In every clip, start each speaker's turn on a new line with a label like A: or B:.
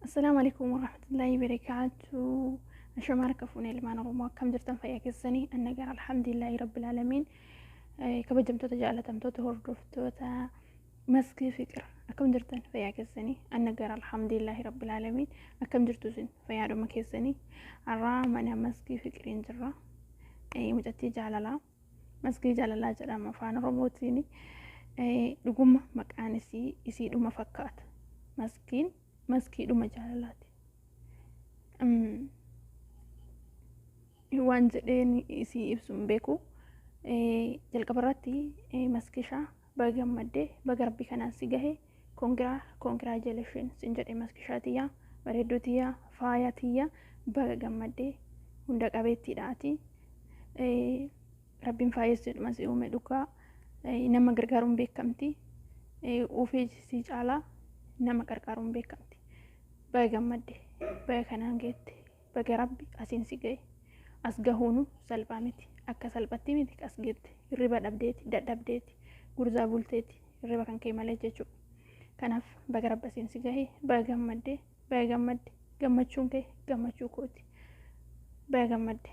A: Assalaamu alaikum warahmatullaahi wabarakaatu. Ashama harka fuune ilmaan Oromoo, akkam jirtan? Fayyaa keessanii? Anna gara alhamdulillaahi rabbil aalamiin. Kabajamtoota, jaalatamtoota, hordoftoota Maskii Fiqir, akkam jirtan? Fayyaa keessanii? Anna gara alhamdulillaahi rabbil aalamiin. Akkam jirtu isin? Fayyaadhuma keessanii? Har'aa mana Maskii Fiqiriin jirra. Mucattii jaalalaa, Maskii jaalalaa jedhama afaan Oromootiin. Dhuguma maqaan isii isiidhuma fakkaata. Maskiin maskiidhuma jaalalaati. Waan jedheen isii ibsu hin beeku. Jalqaba irratti Maskishaa, baga gammaddee, baga rabbi kanaan si gahe, congra, congratulation sin jedhe. Maskishaa tiyyaa, bareedduu tiyyaa, faaya tiyyaa, baga gammaddee, hunda qabeettiidha ati. Rabbiin faayesseedhuma si uume dhugaa, nama gargaaruun beekamti. Ofii si caalaa nama gargaaruun beekamti. Baga gammadde, baga kanaan geette, baga rabbi asiin si gahe. As gahuunu salphaa miti. Akka salphatti miti as geette. Hirriba dhabdeeti, dadhabdeeti, gurzaa bulteeti, hirriba kan kee malee jechuudha. Kanaaf baga rabbi asiin si gahe, baga gammadde, baga gammadde, gammachuun kee gammachuu kooti. Baga gammadde.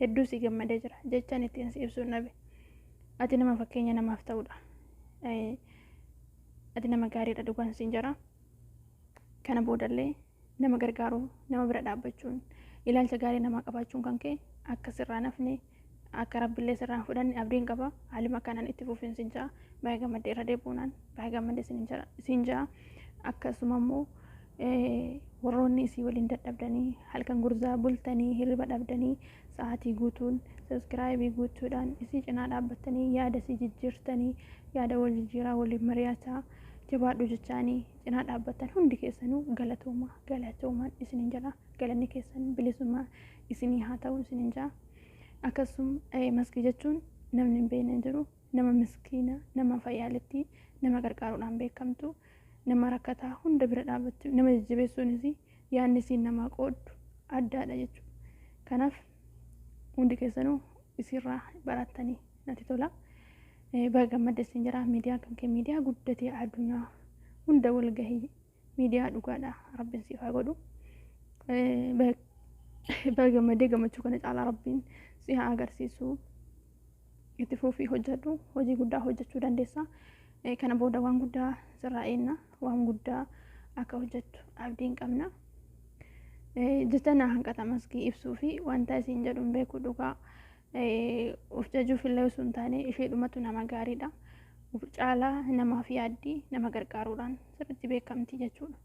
A: Hedduu si gammadee jira. Jechaan ittiin si ibsuun dhabe. Ati nama fakkeenya namaaf ta'udha. Ati nama gaariidha, dhugaan siin jira. Kana boodallee nama gargaaruu, nama bira dhaabbachuun, ilaalcha gaarii namaa qabaachuun kan kee akka sirraa nafne, akka rabbillee sirraa fudhanne abdiin qaba. Haaluma kanaan itti fufiin siin jaa. Baay'ee gammadde, irra deebi'uunaan baay'ee gammadde siin jaa. Akkasuma immoo warroonni isii waliin dadhabdanii, halkan gurzaa bultanii, hirriba dhabdanii, sa'aatii guutuun subscribe guutuudhaan isii cinaa dhaabbattanii, yaada isii jijjiirtanii, yaada wal jijjiiraa, waliin mari'ataa, jabaadhu jechaanii cinaa dhaabbattan hundi keessanuu galatooma, galatoomaan isinin jedha. Galanni keessan bilisummaa isinii haa ta'u isinin jedha. Akkasuma Maskii jechuun namni hin beekne hin jiru. Nama miskiina, nama fayyaaletti, nama gargaaruudhaan beekamtu, nama rakkataa hunda bira dhaabbattu, nama jajjabeessuunis yaadni isiin namaa qooddu addaadha jechuudha. Kanaaf hundi keessanuu isirraa barattanii natti tola. Baga gammadde isin jira. Miidiyaan kan kee miidiyaa guddatee addunyaa hunda wal gahii miidiyaa dhugaadha. Rabbiin siif haa godhu. Baga gammaddee, gammachuu kana caalaa Rabbiin si haa agarsiisu. Itti fufii hojjedhu, hojii guddaa hojjechuu dandeessa. Kana booda waan guddaa sirraa eenna, waan guddaa akka hojjettu abdiin qabna. Jecha na hanqata Maskii ibsuu fi wanta isin jedhu hin beeku dhugaa. Of jajuuf illee osoo hin taane, isheedhumatu nama gaariidha. Of caalaa namaaf yaaddii, nama gargaaruudhaan sirriitti beekamti jechuudha.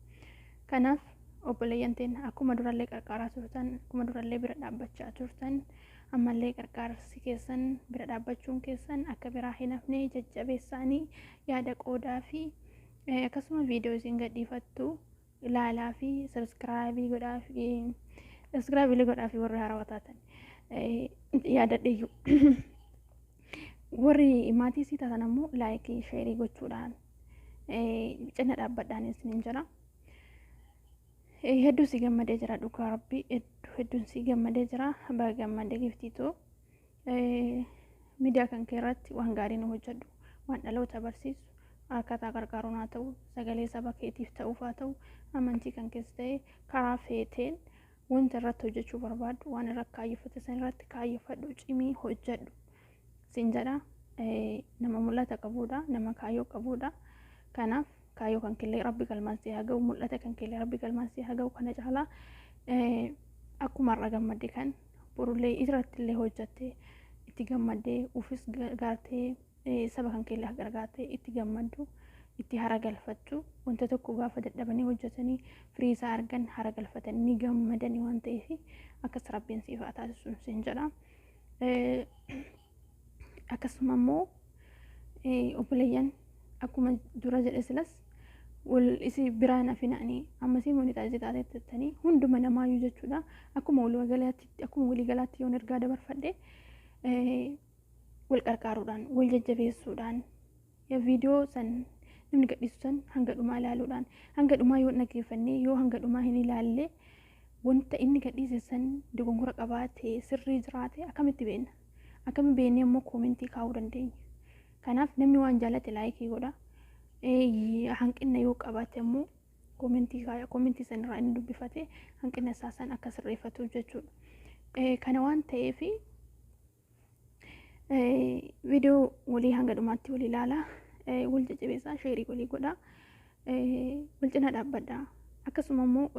A: Kanaaf obboleeyyan teenya, akkuma durallee qarqaaraa turtan, akkuma durallee bira dhaabbachaa turtan, ammallee qarqaarsi keessan, bira dhaabbachuun keessan akka biraa hin hafne jajjabeessaanii, yaada qoodaa fi akkasuma viidiyoo isin gadhiifattu ilaalaa fi subscribe godhaa fi subscribe illee godhaa fi warri haarawaa taatan yaadadheeyyuu. Warri maatii isii taatan ammoo like, share gochuudhaan cina dhaabbadhaan isiniin jira. Hedduu si gammadee jira, dhugaa rabbii, hedduu hedduun si gammadee jira. Baga gammadee giftiitoo. Miidiyaa kan kee irratti waan gaarii nu hojjedhu, waan dhaloota barsiisu, akkaataa gargaaruun haa ta'u, sagalee saba keetiif ta'uuf haa ta'u, amantii kan keessa ta'e, karaa feeteen wanta irratti hojjechuu barbaaddu, waan irra kaayyeffate san irratti kaayyeffadhu, cimii hojjedhu sin jedha. Nama mul'ata qabuudha, nama kaayyoo qabuudha. Kanaaf kaayyoo kan killee rabbi galmaan si haa ga'u, mul'ata kan killee rabbi galmaan si haa ga'u. Kana caalaa akkuma har'a gammadde kan borullee irratti illee hojjattee itti gammaddee, ufis gargaartee, saba kan keellee gargaartee itti gammaddu, itti hara galfattu. Wanta tokko gaafa dadhabanii hojjetanii firii isaa argan, hara galfatanii ni gammadanii waan ta'eef, akkas rabbiin siif haa taasisu siin jedha. Akkasuma immoo obboleeyyan, akkuma dura jedhe silas, wal isi biraan hafinaanii ammasii monetize taatettanii hunduma namaayyuu jechuudha. Akkuma waliigalaatti yoon ergaa dabarfadhe, wal qarqaaruudhaan, wal jajjabeessuudhaan, viidiyoo san namni gadhiisu san hanga dhumaa ilaaluudhaan, hanga dhumaa yoo dhaggeeffannee, yoo hanga dhumaa hin ilaalle, wanta inni gadhiise san dogongora qabaate, sirrii jiraate akkamitti beekna? Akkami beeknee immoo comment kaa'uu dandeenya? Kanaaf namni waan jaalate like godha. Hanqina yoo qabaate immoo Koomentii kaaya, koomentii sanirraa inni dubbifate hanqina isaa san akka sirreeffatu jechuudha. Kana waan ta'eef viidiyoo walii hanga dhumaatti walii ilaalaa, wal jajjabeessaa, sheerii walii godhaa, wal cinaa dhaabbadhaa. Akkasuma immoo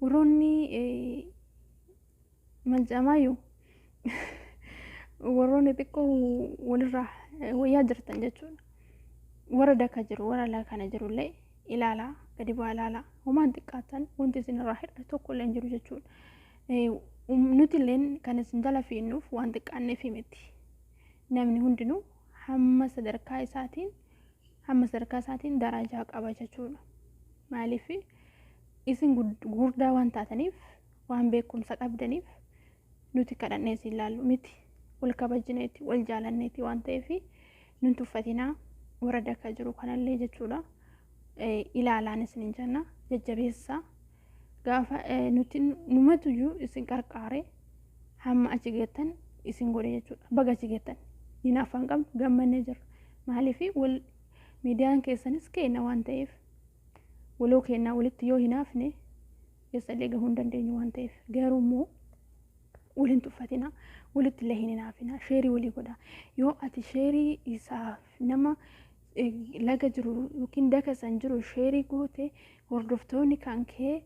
A: warroonni maljamaayyuu warroonni xiqqoo walirraa wayyaa jirtan jechuudha. Warra daka jiru, warra laga kana jirullee ilaalaa, gadi bu'aa ilaalaa. Homaan xiqqaatan wanti isinirraa hir'atu tokko illee hin jiru jechuudha. Nuti illeen kan isin jala fiinnuuf waan xiqqaanneef miti. Namni hundinuu hamma sadarkaa isaatiin hamma sadarkaa isaatiin darajaa qaba jechuudha. Maaliif isin gurguddaa waan taataniif, waan beekumsa qabdaniif nuti kadhannee isin ilaallu miti. Wal kabajineeti, wal jaalanneeti waan ta'eef nun tuffatinaa warra daka jiru kanallee jechuudha. Ilaalaan isin jenna, jajjabeessaa. Gaafa nuti numatuyyuu isin qarqaare hamma achi geettan isin godhe jechuudha. Baga achi geettan. Hinaaffaan qabnu, gammannee jirra. Maaliif wal miidiyaan keessanis keenya waan ta'eef, waloo keenyaa walitti yoo hinaafne eessallee gahuu hin dandeenyu waan ta'eef. Garuu immoo waliin tuffatina, walitti illee hin hinaafina, sheerii walii godha. Yoo ati sheerii isaaf nama laga jiru yookiin daka san jiru sheerii goote, hordoftoonni kan kee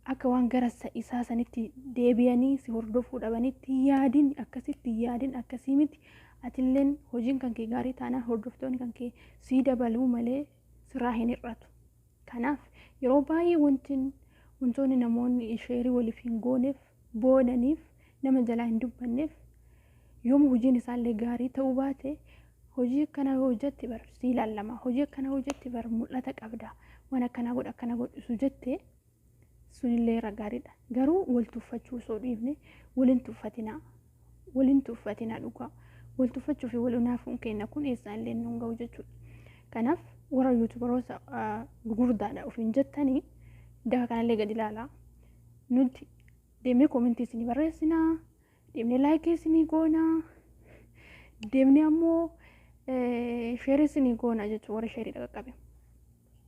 A: akka waan gara isaa sanitti deebi'anii si hordofuu dhabanitti yaadin, akkasitti yaadin, akkasii miti. Atilleen hojiin kan kee gaarii taanaan hordoftoonni kan kee sii dabaluu malee sirraa hin hir'atu. Kanaaf yeroo baay'ee wanti wantoonni namoonni sheerii waliif hin gooneef, boonaniif, nama jalaa hin dubbanneef, yooma hojiin isaallee gaarii ta'uu baate, hojii akkanaa yoo hojjette bar sii ilaallama, hojii akkanaa hojjette bar mul'ata qabda, waan akkanaa godha akkana godhisu jette, sunillee irra gaariidha. Garuu wal tuffachuu osoo dhiifne, waliin tuffatinaa, waliin tuffatinaa dhugaa. Wal tuffachuu fi wal hinaafuun keenya kun eessaan illee nuun ga'u jechuudha. Kanaaf warra yuutubaroota gurguddaadha ofiin jettanii daka kanallee gadi ilaalaa. Nuti deemnee koomentii isinii barreessinaa, deemnee laayikii isinii goonaa, deemnee ammoo sheerii isinii goonaa jechuudha warra sheerii qaqqabe.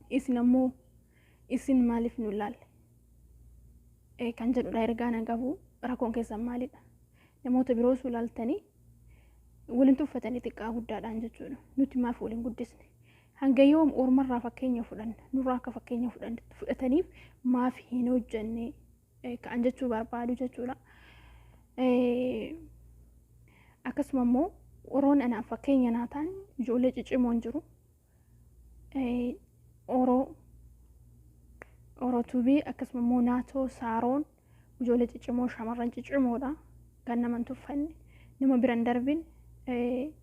A: Isin ammoo isin maaliif nu ilaalle? Kan jedhudha ergaa nan qabu. Rakkoon keessan maalidha? Namoota biroos ilaaltanii waliin tuffatanii xiqqaa guddaadhaan jechuudha. Nuti maaf waliin guddisne? Hanga yoom ormarraa fakkeenya fudhanna? Nurraa akka fakkeenya fudhataniif maaf hin hojjenne kan jechuu barbaadu jechuudha. Akkasuma immoo warroonni anaaf fakkeenya naa ta'an ijoollee ciccimoon jiru. Oroo Oroo Tuubii, akkasuma immoo Naatoo Saaroon ijoollee ciccimoo, shamarran ciccimoodha. Kan nama hin tuffanne, nama bira hin darbin,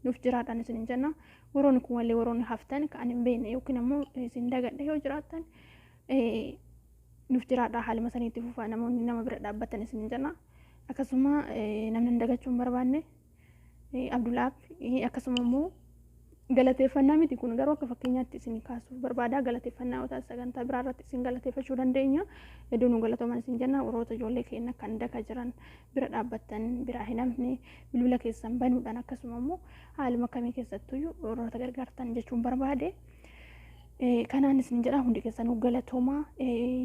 A: nuuf jiraadhaan isin hin jenna. Warroonni kun wallee warroonni haftan kan hin beekne yookiin ammoo isin dagadhe yoo jiraattan, nuuf jiraadhaa, haaluma saniitti fufaa namoonni nama bira dhaabbatan isin hin jenna. Akkasuma namni hin dagachuu hin barbaanne Abdulaaf, akkasuma immoo galateeffannaa miti kun, garuu akka fakkeenyaatti isin kaasuuf barbaada. Galateeffannaa yoo taate sagantaa biraa irratti isin galateeffachuu dandeenya. Iddoo nu galatooman isin jenna. Warroota ijoollee keenya kan daka jiran bira dhaabbattan, biraa hin hafne, bilbila keessan banuudhaan, akkasuma immoo haaluma kamii keessattuyyuu warroota gargaartan jechuun barbaade. Kanaan isin jedha, hundi keessanuu galatoomaa.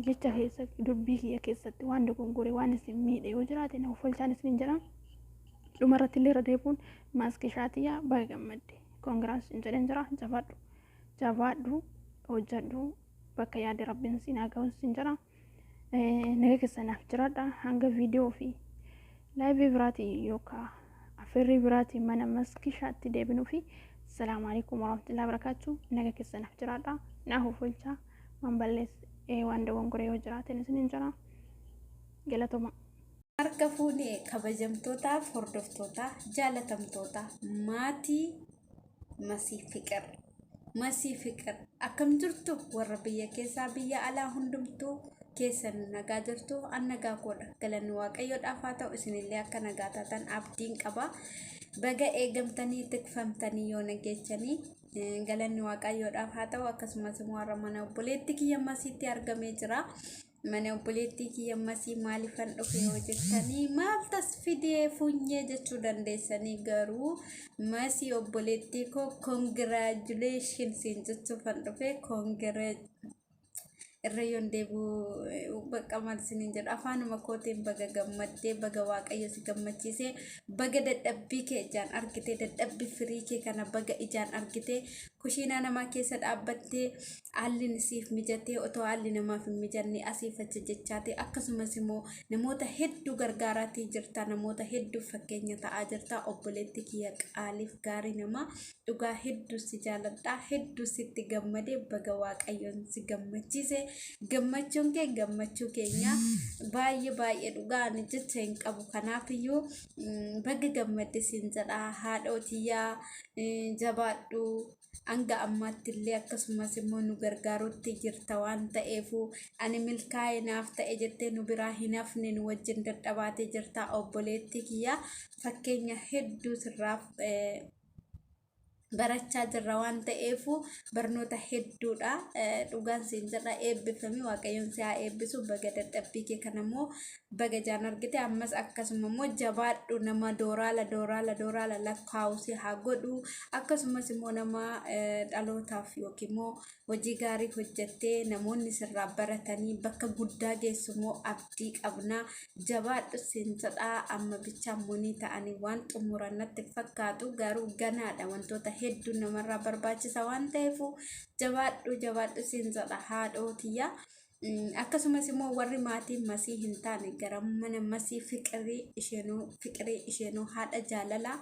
A: Jecha keessa dubbii kiyya keessatti waan dogongore, waan isin miidhe yoo jiraate na uffolchaan isin jedha. Dhumarratti illee irra deebi'uun maaskii shaatiyyaa baga gammadde. Congrats hin jedhen jira, jabaadhu. Jabaadhu, hojjedhu, bakka yaade rabbiin siin haa ga'u siin jedha. Naga keessanaaf jiraadha. Hanga viidiyoo fi laayivii biraatiin yookaan affeerrii biraatiin mana maskishaatti deebinuu fi salaamu alaikum warahmatullahi wabarakatuh. Naga keessanaaf jiraadha. Naaf uffolchaa, waan balleesse, waan dogongore yoo jiraateen isiniin jira. Galatoma.
B: Harka fuunee kabajamtootaaf hordoftoota jaalatamtoota maatii Masii Fiqir. Masii Fiqir, akkam jirtu? Warra biyya keessaa, biyya alaa hundumtuu keessan nagaa jirtu? An nagaa koodha. Galanni Waaqayyoodhaaf haa ta'u. Isinillee akka nagaa taatan abdiin qaba. Baga eegamtanii tikfamtanii yoo nageechanii, galanni Waaqayyoodhaaf haa ta'u. Akkasumas immoo har'a mana obboleetti kiyya Masiitti argamee jira. Mana obboleettii kiyya Masii maaliifan dhufe yoo jettanii, maal tas fidee funyee jechuu dandeessanii, garuu Masii obboleettii koo congratulations siin jechuufan dhufe. Irra yoon deebi'u bakka maal isiniin jedhu, afaanuma kootiin baga gammaddee, baga Waaqayyo si gammachiisee, baga dadhabbii kee ijaan argitee, dadhabbii firii kee kana baga ijaan argitee, kushiinaa namaa keessa dhaabbattee haalli siif mijatee, otoo haalli namaaf hin mijanne asiif achi jechaatee, akkasumas immoo namoota hedduu gargaaraatii jirta, namoota hedduu fakkeenya ta'aa jirta. Obboleetti kiyya qaaliif gaarii namaa, dhugaa hedduu si jaaladha, hedduu sitti gammadee, baga Waaqayyoon si gammachiise. Gammachuun kee gammachuu keenya. Baay'ee baay'ee, dhugaa ani jecha hin qabu. Kanaafiyyuu baga gammadde siin jedha. Haadha tiyyaa, jabaadhu. Hanga ammaatti illee akkasumas immoo nu gargaarutti jirta waan ta'eefu, ani milkaa'e naaf ta'e jettee nu biraa hin hafne, nu wajjin dadhabaatee jirta. Obboleettii kiyya, fakkeenya hedduu sirraaf barachaa jirra waan ta'eefu, barnoota hedduudha. Dhugaan siin jedha, eebbifami, Waaqayyoon si haa eebbisu. Baga dadhabbii kee kanammoo baga jaan argite. Ammas akkasuma immoo jabaadhu. Nama dooraala dooraala dooraala lakkaa'u si haa godhu. Akkasumas immoo nama dhalootaaf yookiin immoo hojii gaarii hojjettee namoonni sirraa baratanii bakka guddaa geessu immoo abdii qabna. Jabaadhu siin jedha. Amma bichaa monii ta'anii waan xumuran natti fakkaatu, garuu ganaadha, wantoota hedduu namarraa barbaachisa waan ta'eef, jabaadhu, jabaadhu siin jedha, haadhoo tiyya. Akkasumas immoo warri maatii Masii hin taane gara mana Masii Fiqirii isheenuu, Fiqirii isheenuu haadha jaalalaa.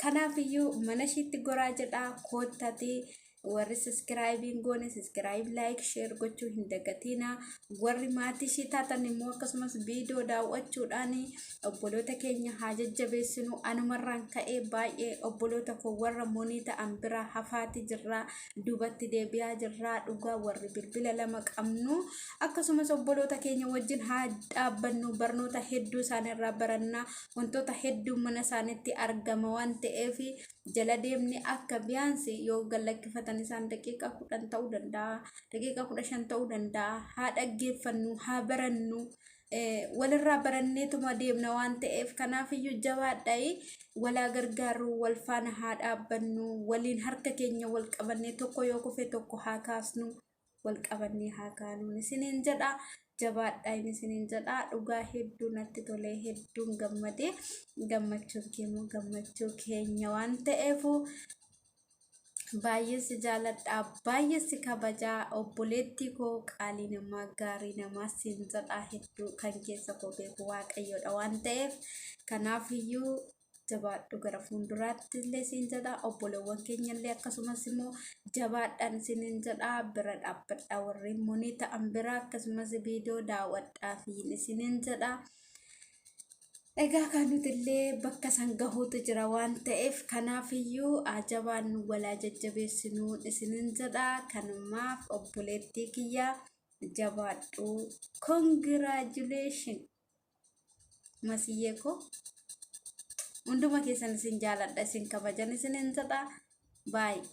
B: Kanaafiyyuu mana ishiitti goraa jedha koottatii. Warri subscribe goone subscribe, like, share gochuu hin dagatiina. Warri maatii ishii taatan immoo akkasumas viidiyoo daawwachuudhaan obboloota keenya haa jajjabeessinu. Anumarraan ka'ee baay'ee obboloota koo warra monii ta'an bira hafaati jirra, duubatti deebi'aa jirra. Dhugaa warri bilbila lama qabnu akkasumas obboloota keenya wajjin haa dhaabbannu. Barnoota hedduu isaanirraa barannaa, wantoota hedduu mana isaanitti argama waan ta'eef, jala deemni akka biyaansi yoo gallakkifatan isaan daqiiqaa 10 ta'uu danda'a, daqiiqaa 15 ta'uu danda'a. Haa dhaggeeffannu, haa barannu, walirraa baranneetuma deemna waan ta'eef, kanaafiyyuu jabaadhayi, walaa gargaaru, wal faana haa dhaabbannu, waliin harka keenya wal qabannee, tokko yoo kufe tokko haa kaasnu, wal qabannee haa kaanuun isiniin jedha. Jabaadhaa isiniin jedha. Dhugaa hedduu natti tolee, hedduun gammadee. Gammachuun keemmoo gammachuu keenya waan ta'eef, baay'ee si jaaladha, baay'ee si kabajaa, obboleettii koo qaalii namaa, gaarii namaa siin jedha. Hedduu kan keessa koo beeku Waaqayyoodha waan ta'eef, kanaafiyyuu jabaadhu gara fuulduraatti illee siin jedha. Obboleewwan keenya illee akkasumas immoo jabaadhaan isiniin jedha. Bira dhaabbadhaa warreen monii ta'an bira, akkasumas viidiyoo daawwadhaa fi isiniin jedha. Egaa kan nuti illee bakka san gahuutu jira waan ta'eef, kanaafiyyuu jabaan walaa jajjabeessinuu isiniin jedha. Kanumaaf obboleettii kiyya, jabaadhu, congratulation Masiyyee koo. Hunduma keessan isin jaaladha, isin kabajan isiniin jedha. Baay'ee.